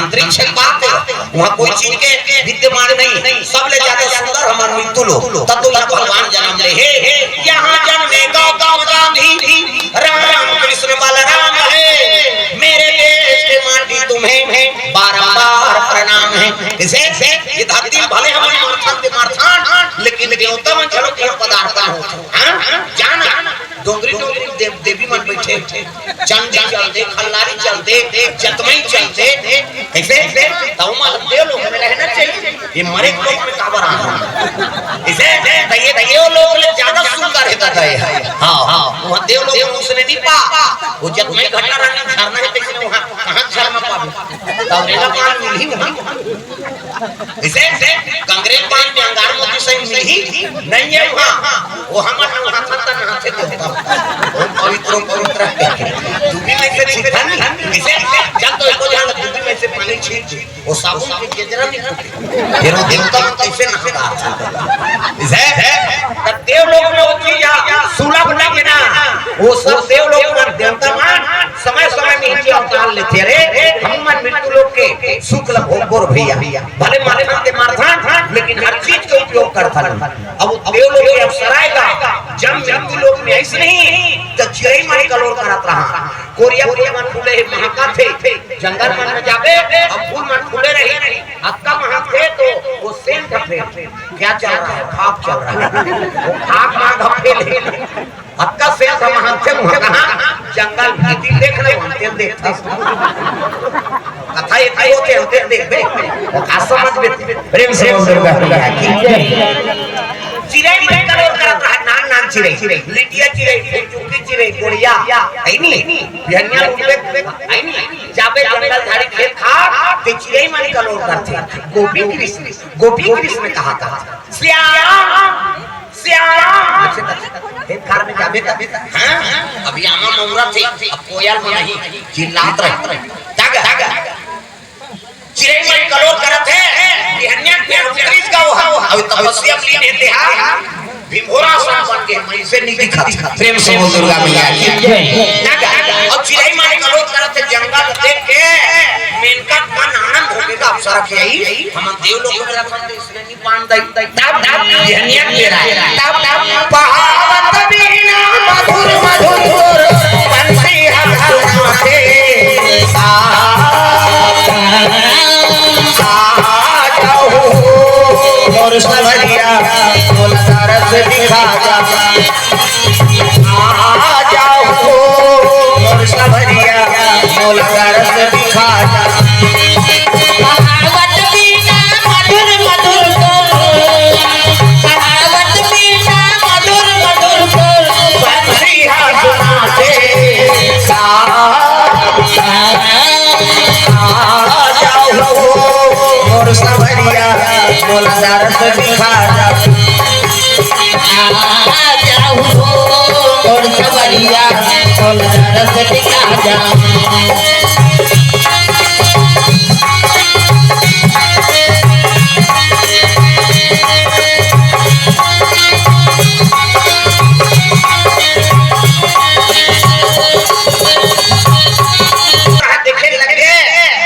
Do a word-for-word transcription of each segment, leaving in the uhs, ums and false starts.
अंतरिक्ष के बात हे, वहाँ कोई चीज के विद्यमान नहीं, सबले ज्यादा सुंदर हमर मृत्यु लोक। तब तो यहाँ भगवान जन्म ले हे, यहाँ जन्मे गौतम गांधी, राम कृष्ण बलराम हे, मेरे देश के माटी तुम्हें बारंबार प्रणाम हे। इसे, ये धरती भले हमन मरथन ते मरथन, लेकिन देवता मन घलो कहीं पदार्पण होथे। हाँ? जाना, डोंगरी डोंगरी देव, देवी मन बैठे, चंदी चलथे, खल्लारी चलथे, जतमई चलथे, कइसे? त ओमा देव लोक में रहना चाहिए। ये मरे के लोक में काबर आना? इसे, त ये देव लोक ले ज्यादा सुंदर हे दादा ये। हाँ, हाँ, वहाँ देव लोक में उसने नहीं पा। वो जतमई घटा रंग झरना हे, तइसने वहाँ कहाँ झरना पाबे? त रेला पान मिलही वहाँ। इसे, इसे, गंगरेल पान में अंगार मोती सही मिलही, नहीं हे वहाँ। वो हमर नहाथन त नहाथे देवता। ओम पवित्र, ओम पवित्र। दूबी में से छिटन, इसे, जब तो एको झन दूबी में से पानी छीट दे, वो साबुन के गेजरा नहीं फूटे। फिर वो देवता मन कइसे नहाथे? इसे, त देव लोक में वो चीज सुलभ नहीं हे ना, वो सब देव लोक में देवता मन समय समय में इनके अवतार लेथे। अरे, हम मन मृत्यु लोक के सुख ल भोगबो रे भैया। भले मरथन ते मरथन, लेकिन हर चीज के उपयोग करथन। अब देव लोक के अवसर आएगा, जब मृत्यु लोक में अइसने ही, त चिरई मन कलोर करत रहा। कोरिया फूल मन फूले हे, महकथे, जंगल मन में जाबे, अब फूल मन फूले रही, अतका महकथे तो वो सेंट फेंक, क्या चल रहा है? भाप चल रहा है। वो भाप मांग हम फेंक। अतका सेंट हम हाथे मुहा कहाँ? जंगल भीती देख ले, हम तेल देखते। कथा एक ही होते, होते देखबे। का समझ में प्रेम से बोल दुर्गा मैया की। चिरई मन कलोर करत रहा, नान नान चिरई, लिटिया चिरई, फुलचुकी चिरई, गोड़िया, है नी? बिहनिया उठबे, है नी? जाबे जंगल झाड़ी खेत खार, ते चिरई मन कलोर करथे। गोपी कृष्ण, गोपी कृष्ण कहा था। श्याम, श्याम। हे कार में जाबे त, हाँ? अब यामा मौरा थे, अब कोयल में नहीं, चिल्लात रहे। जागा, जागा। चिरई मन कलोर करत हे, बिहनिया के उतरिस गा वो। अब तपस्या में लीन हे ते हा, भिंभोरा सन बन के, मैं इसे नहीं दिखा। प्रेम से बोल दुर्गा मैया की। जागा। अब चिरई मन कलोर करत हे, जंगल देख के, मेनका मन आनंद होके का अवसर के आई, हम देव लोक में रहत हन, इसलिए पान दई, दई, तब, तब, बिहनिया के बेरा हे। तब, तब, पहावत बीना मधुर मधुर बंसी हा सुनाथे। आ, आ जाओ मोर सवरिया, मोला दरस दिखा जा। आ जाओ मोर सवरिया, मोला दरस दिखा जा। कहावत बीना मधुर मधुर तोर, कहावत बीना मधुर मधुर तोर, बंसी हा सुनाथे। आ जाओ मोर सवरिया, मोला दरस दिखा जा। आ जाओ मोर सवरिया, मोला दरस दिखा जा। देखे लगे,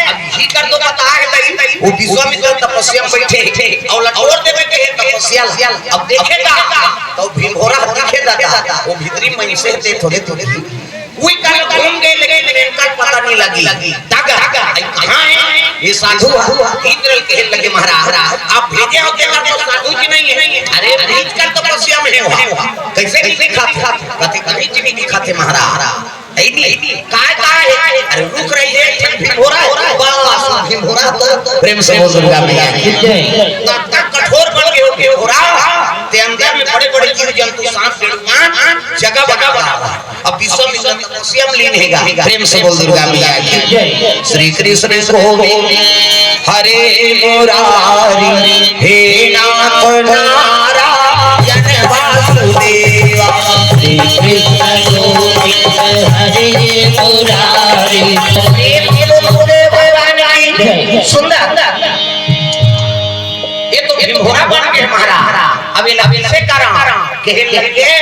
अब यही कर दो, बता है तई। वो विश्वामित्र तपस्या में बैठे, और लटोर देवे के तपस्या ला। अब देखेगा, तो भिंभोरा दिखे दादा, वो भीतरी मन से देख थोड़े थोड़े। उही कन घूम गे, लेकिन इनका पता नहीं लगी। दादा, आई कहाँ हे? ये साधु ह। इंद्र कहे लगे, महाराज, आप भेजे हो तेकर तो साधु जी नहीं है। अरे, बीच का तपस्या में हो। कैसे नहीं दिखा था? कथे, कहीं जी नहीं दिखा थे, महाराज। ऐ नहीं, काय, काय है? अरे, रुक रही है, एक ठन भिंभोरा है। बस, भिंभोरा तो प्रेम से बोल दुर्गा मैया की। तब तक कठोर बन के हो भिंभोरा, ते अंदर में बड़े-बड़े जीव जंतु, सांप, बेड़ुमान, जगह बना रहा है। अब विश्वामित्र तपस्या में लीन हेगा। प्रेम से बोल दुर्गा मैया की। श्री कृष्ण गोविंद हरे मुरारी, हे नाथ नारायण वासुदेवा। श्री कृष्ण गोविंद हरे मुरारी। प्रेम से बोल भोले भगवान की। सुंदर। ये तो भिंभोरा बन के महाराज। अब ये लगे से कारण, कहे लगे,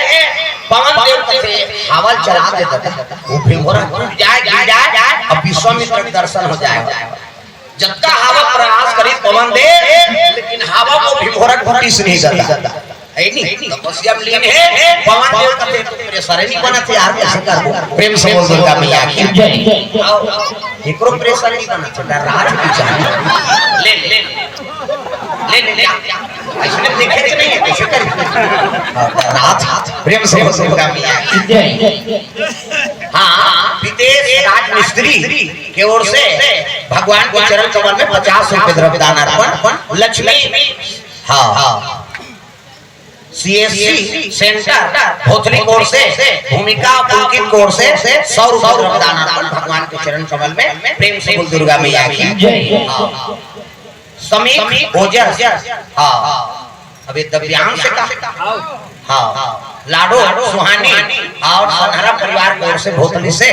पवन देव कथे, हवा चला दे दादा। वो भिंभोरा टूट जाए, गिर जाए, अब विश्वामित्र के दर्शन हो जाए। जतका हवा प्रयास करी पवन दे, लेकिन हवा को भी भोरक भटिस नहीं करता। है नहीं? तपस्या में लीन है, पवन दे कते तो प्रेशर नहीं बनत यार, कैसे करबो? प्रेम से बोल दुर्गा मैया की। जय। आओ, एकरो प्रेशर नहीं बनत, राज की जान। ले, ले, ले, ले, ले। इसने देखे कि नहीं है, कैसे करी? हाँ, राज, प्रेम से बोल दुर्गा मैया की। जय। हाँ, विदेश राजमिस्त्री के ओर से भगवान के चरण कमल में पचास रुपए द्रव्य दान अर्पण, लक्ष्मी, हाँ, सीएससी सेंटर भोथली की ओर से, भूमिका पुलकित की ओर से सौ रुपए द्रव्य दान अर्पण भगवान के चरण कमल में। प्रेम से बोल दुर्गा मैया की। जय। हाँ। समीप ओजस, हाँ, अभी दिव्यांश का, हाँ, लाडो सुहानी और सनहरा परिवार की ओर से भोथली से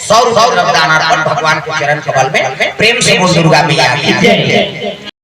सौ रुपए द्रव्य दान अर्पण भगवान के चरण कमल में। प्रेम से बोल दुर्गा मैया की। जय।